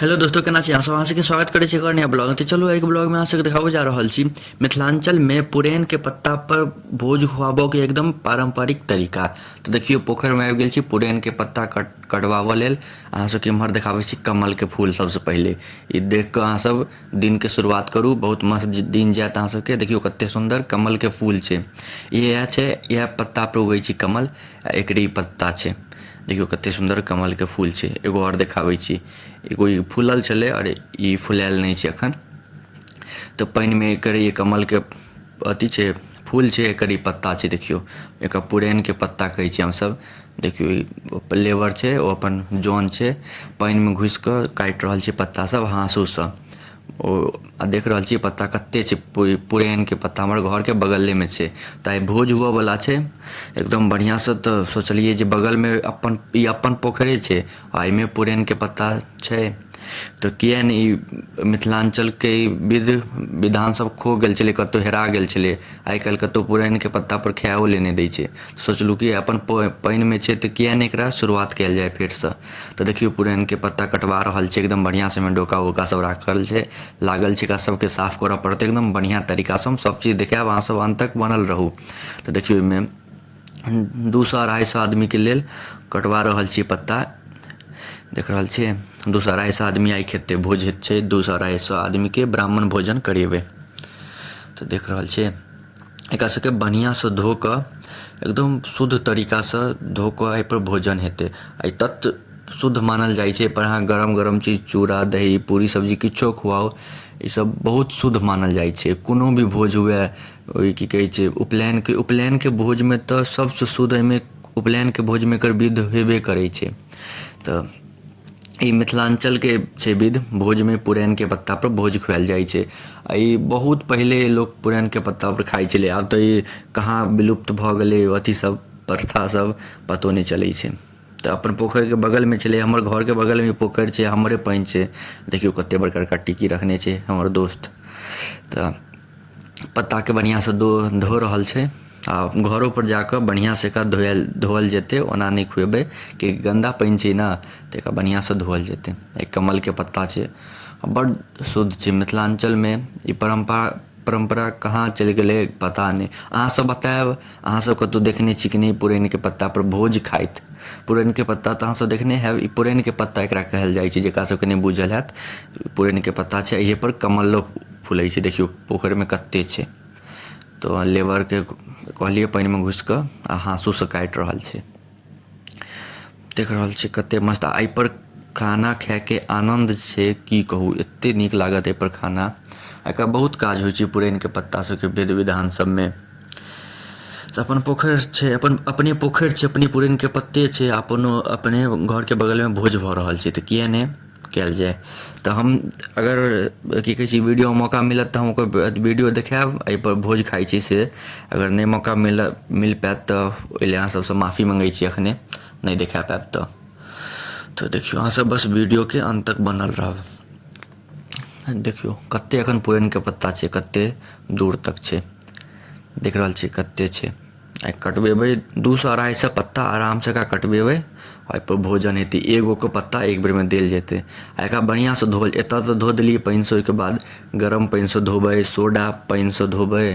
Hello दोस्तों, केना छी अहाँ सब? अहाँ सबके स्वागत करै छी एकर नया ब्लॉग। तऽ चलू एहि ब्लॉगमे अहाँ सबके देखाबऽ जा रहल छी मिथिलाञ्चलमे पुरैनके पत्ता पर भोज खुआबऽके एकदम पारम्परिक तरीका। तऽ देखियौ, पोखरिमे आबि गेल छी पुरैनके पत्ता कटवाबऽ लेल। अहाँ सबके एम्हर देखाबै छी कमलके फूल। सबसँ पहिले ई देख कऽ अहाँ सब दिनके शुरुआत करू, बहुत मस्त दिन जायत अहाँ सबके। देखियौ कते सुन्दर कमलके फूल छै। इएह छै, इएह पत्ता पर उगै छै कमल आ एकरे ई पत्ता छै। देखियौ कते सुन्दर कमलके फूल छै। एगो आओर देखाबै छी। एगो ई फूलल छलै आओर ई फुलायल नहि छै एखन। तऽ पानिमे एकर ई कमलके अथी छै, फूल छै, एकर ई पत्ता छै। देखियौ, एकर पुरैनके पत्ता कहै छियै हमसब। देखियौ, ई लेबर छै, ओ अपन जन छै, पानिमे घुसि कऽ काटि रहल छै पत्ता सब हाँसूसँ ओ। आ देख रहल छियै पत्ता कते छै। पुरैनके पत्ता हमर घरके बगलेमे छै। तऽ आइ भोज हुअ बला छै एकदम बढ़िआँसँ। तऽ सोचलियै जे बगलमे अपन ई अपन पोखरे छै आ एहिमे पुरैनके पत्ता छै, तऽ किए नहि? ई मिथिलाञ्चलके ई विध विधान सब खो गेल छलै, कतहु हेरा गेल छलै। आइ काल्हि कतहु पुरैनके पत्तापर खाइओ लए नहि दै छै। सोचलहुँ कि अपन पानिमे छै तऽ किए नहि एकरा शुरुआत कयल जाय फेरसँ? तऽ देखियौ, पुरैनके पत्ता कटवा रहल छै एकदम बढ़िआँसँ। एहिमे डोका उका सब राखल छै, लागल छै। एकरा सबके साफ करऽ पड़तै एकदम बढ़िआँ तरीकासँ। हम सब चीज देखायब, अहाँ सब अन्त तक बनल रहू। तऽ देखियौ, एहिमे 200 250 आदमीके लेल कटवा रहल छियै पत्ता। देख रहल छियै, 200 250 आदमी आइ खेतै। भोज छै, 200 250 आदमीके ब्राह्मण भोजन करेबै। तऽ देख रहल छियै, एकरा सबके बढ़िआँसँ धो कऽ, एकदम शुद्ध तरीकासँ धो कऽ एहिपर भोजन हेतै। आ ई तत शुद्ध मानल जाइ छै, एहिपर अहाँ गरम गरम चीज, चूड़ा दही पूरी सब्जी किछो खुआउ, ईसब बहुत शुद्ध मानल जाइ छै। कोनो भी भोज हुए, ओहि की कहै छै, उपनयनके, उपनयनके भोजमे तऽ सबसँ शुद्ध एहिमे उपनयनके भोजमे एकर विध हेबे करै छै। तऽ ई मिथिलाञ्चलके छै विध, भोजमे पुरैनके पत्तापर भोज खुआएल जाइ छै। आ ई बहुत पहिले लोक पुरैनके पत्तापर खाइ छलै। आब तऽ ई कहाँ विलुप्त भऽ गेलै, अथी सब प्रथा सब पतो नहि चलै छै। तऽ अपन पोखरिके बगलमे छलै, हमर घरके बगलमे पोखरि छै, हमरे पानि छै। देखियौ, कतेक बड़का बड़का टिकी रखने छै हमर दोस्त। तऽ पत्ताके बढ़िआँसँ धो रहल छै आ घरोपर जा कऽ बढ़िआँसँ एकरा धोअल जेतै। ओना नहि खुएबै कि गन्दा पानि छै ने, तऽ एकरा बढ़िआँसँ धोअल जेतै। एक कमलके पत्ता छै, बड्ड शुद्ध छै। मिथिलाञ्चलमे ई परम्परा कहाँ चलि गेलै, पता नहि। अहाँसभ बतायब, अहाँसभ कतहु देखने छी कि नहि पुरैनके पत्तापर भोज खाइत? पुरैनके पत्ता तऽ अहाँसभ देखने हैब। ई पुरैनके पत्ता एकरा कहल जाइ छै। जकरा सभके नहि बुझल हैत, पुरैनके पत्ता छै। एहिपर कमलो फूलै छै। देखियौ, पोखरिमे कते छै। तऽ लेबरके कहलियै, पानिमे घुसि कऽ आ हाँसूसँ काटि रहल छै। देख रहल छी कते मस्त। आ एहिपर खाना खायके आनन्द छै, की कहू, एते नीक लागत एहिपर खाना। एकर बहुत काज होइ छै पुरैनके पत्ता सबके विध विधान सबमे। तऽ अपन पोखरि छै, अपन अपने पोखरि छै, अपने पुरैनके पत्ते छै, अपनो अपने घरके बगलमे भोज भऽ रहल छै, तऽ किए नहि कयल जाय? तऽ हम अगर की कहै छै, वीडियो मौका मिलत तऽ हम ओकर वीडियो देखायब, एहिपर भोज खाइ छी से। अगर नहि मौका मिल पायत तऽ ओहि लए अहाँ सबसँ माफी मङ्गै छी, एखने नहि देखा पायब। तऽ देखियौ, अहाँसब बस वीडियोके अन्त तक बनल रहब। देखियौ, कते एखन पुरैनके पत्ता छै, कते दूर तक छै। देख रहल छी कते छै। आ कटबेबै 200 250 पत्ता, आरामसँ एकरा कटबेबै, ओहिपर भोजन हेतै। एगोके पत्ता एक बेरमे देल जेतै आ एकरा बढ़िआँसँ धोअल। एतऽ तऽ धो देलियै पानिसँ, ओहिके बाद गरम पानिसँ धोबै, सोडा पानिसँ धोबै,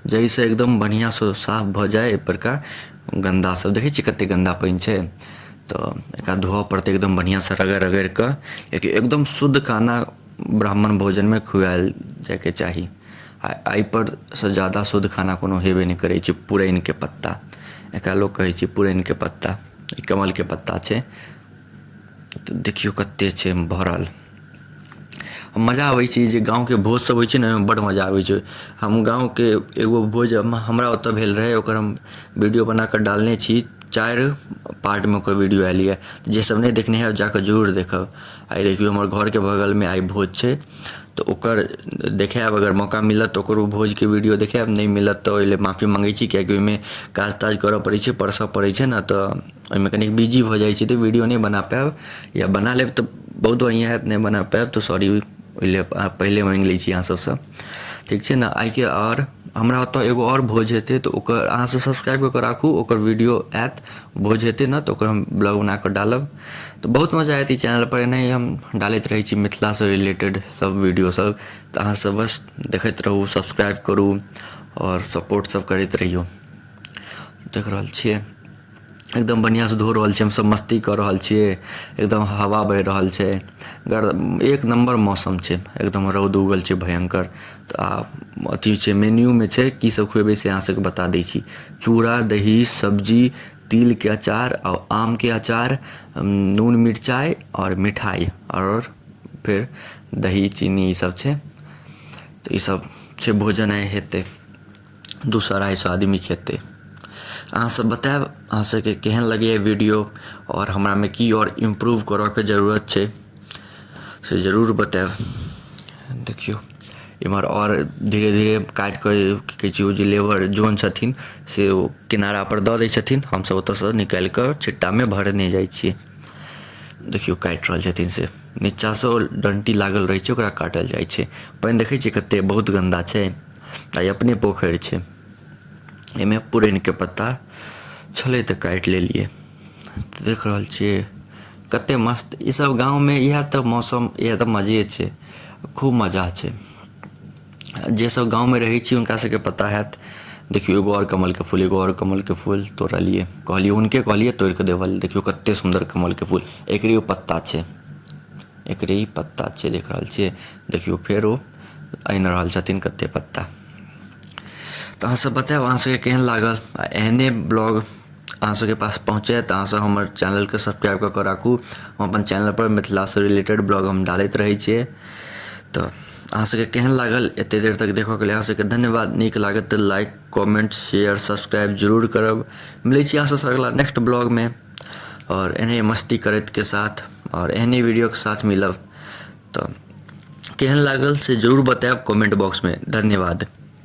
जाहिसँ एकदम बढ़िआँसँ साफ भऽ जाय एहिपरका गन्दा सब। देखै छियै कते गन्दा पानि छै। तऽ एकरा धोअ पड़तै एकदम बढ़िआँसँ रगड़ि रगड़ि कऽ, किएकि एकदम शुद्ध खाना ब्राह्मण भोजनमे खुआएल जाइके चाही। आ एहिपर सँ ज्यादा शुद्ध खाना कोनो हेबे नहि करै छै। पुरैनके पत्ता एकरा लोक कहै छै, पुरैनके पत्ता। ई कमलके पत्ता छै। तऽ देखियौ कते छै भरल। मजा आबै छै जे गाँवके भोज सब होइ छै ने, ओहिमे बड्ड मजा आबै छै। हम गाँवके एगो भोज हमरा ओतऽ भेल रहै, ओकर हम वीडियो बनाकऽ डालने छी। 4 पार्टमे ओकर वीडियो आयल यऽ। जे सब नहि देखने हैब, जाकऽ जरूर देखब। आइ देखियौ, हमर घरके बगलमे आइ भोज छै, तऽ ओकर देखायब। अगर मौका मिलत तऽ ओकरो भोजके वीडियो देखायब, नहि मिलत तऽ ओहि लए माफी मङ्गै छी, किएकि ओहिमे काज ताज करऽ पड़ै छै, परसऽ पड़ै छै ने, तऽ ओहिमे कनिक बिजी भऽ जाइ छी, तऽ वीडियो नहि बना पायब। या बना लेब तऽ बहुत बढ़िआँ हैत, नहि बना पायब तऽ सॉरी, ओहि लए पहिले माँगि लै छी अहाँ सबसँ। ठीक छै ने? आइके आओर हमरा ओतऽ एगो आओर भोज हेतै, तऽ ओकर अहाँसभ सब्सक्राइब कऽ कऽ राखू, ओकर वीडियो आयत। भोज हेतै ने तऽ ओकर हम ब्लॉग बना कऽ डालब, तऽ बहुत मजा आयत। ई चैनलपर एनाही हम डालैत रहै छी मिथिलासँ रिलेटेड सब वीडियो सब, तऽ अहाँसभ बस देखैत रहू, सब्सक्राइब करू आओर सपोर्ट सब करैत रहियौ। देख रहल छियै, एकदम बढ़िआँसँ धो रहल छियै हमसभ, मस्ती कऽ रहल छियै, एकदम हवा बहि रहल छै, एक नम्बर मौसम छै, एकदम रौद उगल छै भयङ्कर। तऽ आ अथी छै, मेन्यूमे छै की सब खुएबै से अहाँ सबके बता दै छी। चूड़ा दही सब्जी, तिलके अचार आओर आमके अचार, नून मिरचाइ आओर मिठाइ, आओर फेर दही चीनी, ई सब छै। तऽ ई सब छै भोजन, आइ हेतै 200 250 आदमी खेतै। अहाँसभ बतायब अहाँ सबके केहन लगैए वीडियो, आओर हमरामे की आओर इम्प्रूव करऽके जरूरत छै से जरूर बतायब। देखियौ, एम्हर आओर धीरे धीरे काटि कऽ, की कहै छै, ओ जे लेबर जौन छथिन से ओ किनारापर दऽ दै छथिन, हमसभ ओतऽसँ निकालि कऽ छिट्टामे भरने जाइ छियै। देखियौ, काटि रहल छथिन से नीचाँसँ ओ डण्टी लागल रहै छै, ओकरा काटल जाइ छै। पानि देखै छियै कते बहुत गन्दा छै, आ ई अपने पोखरि छै। एहिमे पुरैनके पत्ता छलै तऽ काटि लेलियै। देख रहल छियै कते मस्त ईसभ गाँवमे, इएह तऽ मौसम, इएह तऽ मजे छै, खूब मजा छै। जे सब गाँवमे रहै छी हुनका सबके पता हैत। देखियौ, एगो आओर कमलके फूल, एगो आओर कमलके फूल तोड़लियै, कहलियै हुनके, कहलियै तोड़ि कऽ देबऽ लेल। देखियौ कते सुन्दर कमलके फूल, एकरे ओ पत्ता छै, एकरे ही पत्ता छै, देख रहल छियै। देखियौ, फेर ओ आनि रहल छथिन कते पत्ता। तऽ अहाँसभ बतायब अहाँ सबके केहन लागल, आ एहने ब्लॉग अहाँ सबके पास पहुँचे तऽ अहाँसभ हमर चैनलके सब्सक्राइब कऽ कऽ राखू। हम अपन चैनलपर मिथिलासँ रिलेटेड ब्लॉग हम डालैत रहै छियै। तऽ अहाँ सबके केहन लागल, एते देर तक देखऽके लेल अहाँ सबके धन्यवाद। नीक लागत तऽ लाइक, कमेंट, शेयर, सब्सक्राइब जरूर करब। मिलै छी अहाँ सबसँ अगला नेक्स्ट ब्लॉगमे, आओर एहने मस्ती करैतके साथ आओर एहने वीडियोके साथ मिलब। तऽ केहन लागल से जरूर बतायब कमेंट बॉक्समे। धन्यवाद।